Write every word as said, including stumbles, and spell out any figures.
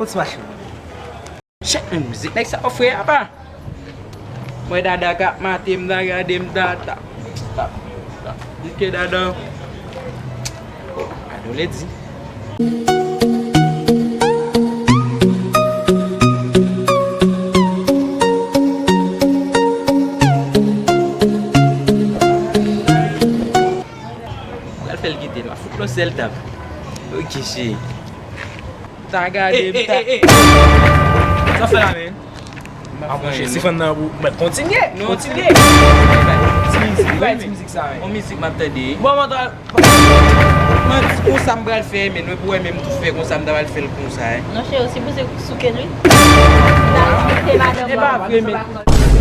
Kot smash. Chèk men mizik nèg sa yo fre apa. Mwen dada k ap mate m ta gade m ta ta ta. Ike dada. Adoledi. Pral fè l kite m a fout lòt sèl tap. Ok cheri. Ta gade m ta. Sa fè la men. A monchè, si fann nan pou mèt kontinye. Kontinye. Ti mizik, bay ti mizik sa men. On mizik m ap tande. Bon, mwen ta mwen di konsa m pral fè men mwen pou wè menm tou fè konsa m ta pral fè l konsa. Non cheri, si bouze souke l wi. E pa vre men.